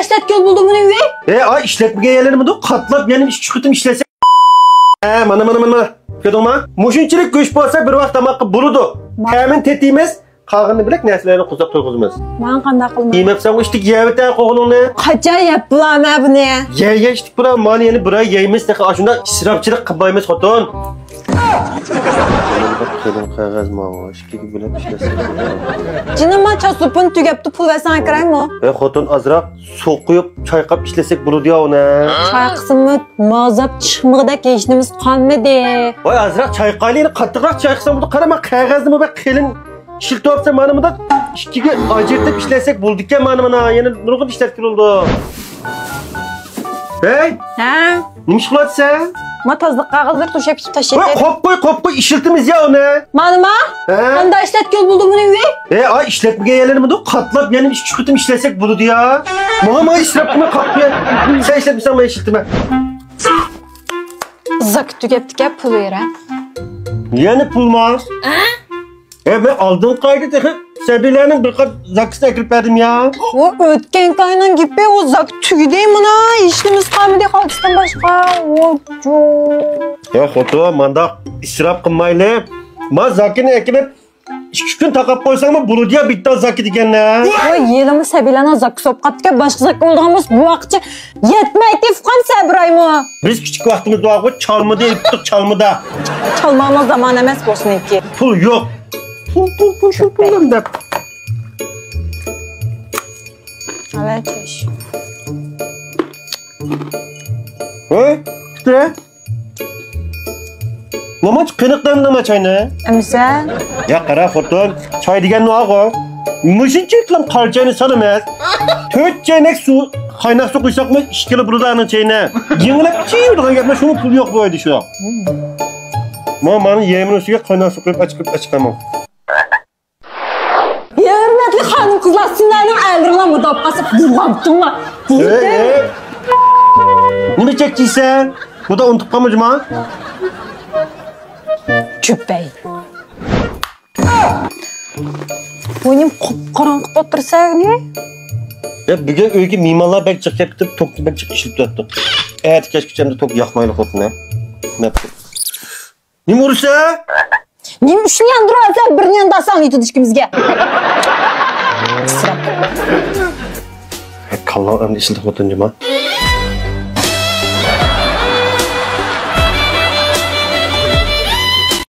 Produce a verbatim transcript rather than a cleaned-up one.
ئىشلەتكىلى بولدى بۇنى ئۆي؟ ئە، ئاي، ئىشلەتمىگەن يەرلىرىمىدۇ، قاتلاپ يەنە ئىككى قېتىم ئىشلەتسەك. ھە، مانا، مانا، مانا، مانا. كۆردۈڭما؟ مۇشۇنچىلىك گۆش بولسا بىر ۋاق تاماققا بولىدۇ. تەمىنى تېتىيمىز، قالغىنىنى بىلەك نەرسىلەرنى قورساققا تويغۇزىمىز. ماڭا قانداق قىلىمەن؟ يېمەپسەن ئۇ ئىشتىك يەۋېتە قوغۇنۇڭنى. قاچان يەپ بولامەن بۇنى؟ يە، يە، ئىشتىك بۇرا، مانا يەنە بىر ئاي يەيمىز، تېخى ئاشۇنداق ئىسراپچىلىق قىلمايمىز، خوتۇن. قېلىن قەغەز ماۋۇ. جېنىم، ما چاسۇپۇن تۈگەپتۇ، پۇل بەرسەڭ ئەكىرەيمۇ؟ ئەي خوتۇن، ئازراق سۇ قۇيۇپ چايقاپ ئىشلەتسەك بولىدۇ يا ئۇنى. چايقىسىمۇ مازاپ چىقمىغۇدەك ھېچنېمىسى قالمىدى. ۋاي، ئازراق چايقايلى، قاتتىقراق چايقىساڭ بولىدۇ. قارا، ما قەغەزنى بۇ بەك قېلىن ئىشلىتىۋاپسەن، مانا بۇنداق ئىككىگە ئاجرىتىپ ئىشلەتسەك بولىدىكەن، مانا، مانا يەنە نۇرغۇن ئىشلەتكىلى بولىدۇ. ھەي! ھە؟ نېمە ئىش قىلىۋاتىسەن؟ ما تازىلىق قەغەزلىرى توشاپ كېتىپ تاشلاپ. ۋاي، قوپ قوي، قوپ قوي، ئىشلىتىمىز يا ئۇنى. مانىما؟ ھە؟ قانداق ئىشلەتكىلى بولدى بۇنى ئۆي؟ ھە، ئاي، ئىشلەتمىگەن يەرلىرىمىدۇ، قاتلاپ يەنە ئىككى قېتىم ئىشلەتسەك بولىدۇ يا. ماڭا، ماڭا ئىسراپ قىلما، قاققۇيە. سەن ئىشلەتمىسەڭ، مەن ئىشلىتىمەن. زاكا تۈگەپتىكەن، پۇل بېرە. يەنە پۇلما؟ ھە؟ ئە، مەن ئالدىنقى ئايدا تېخى سەبىيلەرنىڭ بىر قات زاكىسىنى ئەكىرىپ بەردىم يا. ئۇ ئۆتكەنكى ئاينىڭ گېپى، ئۇ زاكا تۈگىدى، مانا ھېچنېمىسى قالمىدى خالتىستىن باشقا. ۋوجۇ. يا خوتۇن، مانداق ئىسراپ قىلمايلى. ما زاكىنى ئەكىرىپ ئىككى كۈن تاقاپ قويساڭمۇ بولىدۇ يا، بىتتا زاكا دېگەننى. ۋاي، يېلىمۇ سەبىيلەرنىڭ زاكىسى بولۇپ قاپتىكەن، باشقا زاكا بولىدىغان بولسا بۇ ۋاقىتچە يەتمەيتتى ئۇقام سەبرايمۇ. بىز كىچىك ۋاقتىمىزدا بارغۇ، چالمىدى، ئېلىپ تۇردۇق چالمىدا. چالماڭمۇ زامان ئەمەس بولسۇن ئىككى. پۇل يوق. پۇل، پۇل، پۇل، شۇ پۇلنى دەپ. ئەۋەتىش. ھە؟ پۇتى؟ نېمانچە قېنىق دەمدىڭ چاينى؟ ئەمىسە؟ يا قارا خوتۇن، چاي دېگەن نوغۇ. مۇشۇنچىلىكلام قارا چاينى سان ئەمەس. تۆت چەينەك سۇ، قايناق سۇ قۇيساقمۇ ئىككى كىلو بولىدۇ ئانىڭ چاينى. يېڭىلەپ چىۋىدىغان گەپمۇ، شۇنىڭ پۇلى يوق بۇ ئۆيدە شۇ. ما، مانا يەيمەن ئۈستىگە قايناق سۇ قۇيۇپ ئاچىقىپ ئاچىقىمەن. ھۆرمەتلىك خانىم قىزلار، سىلەرنىڭ ئەرلىرىڭلار مۇنداق قالسا بۇغاپتىڭلار. ھەي، ھەي. نېمە چەكچىيسەن؟ بۇدا ئۇنتۇپ قالما جۇما. چۈپەي. بۇنىم قۇپقاراڭغۇ قىلىپ ئولتۇرسەن. يا، بۈگۈن ئۆيگە مېھمانلار بەك جىق كەپ كېتىپ، توكنى بەك جىق ئىشلىتىۋەتتۇق. ئەتە كەچكىچە توك ياقمايلى خوتۇن. نېمە ئۇرسا؟ نېمە ئۈچۈن ياندۇرۇۋاتىسەن؟ بىرنى ياندۇرساڭ يېتىدۇ ئىككىمىزگە. كاللاڭ ئەمدى ئىشلىتىپ خوتۇن جۇما.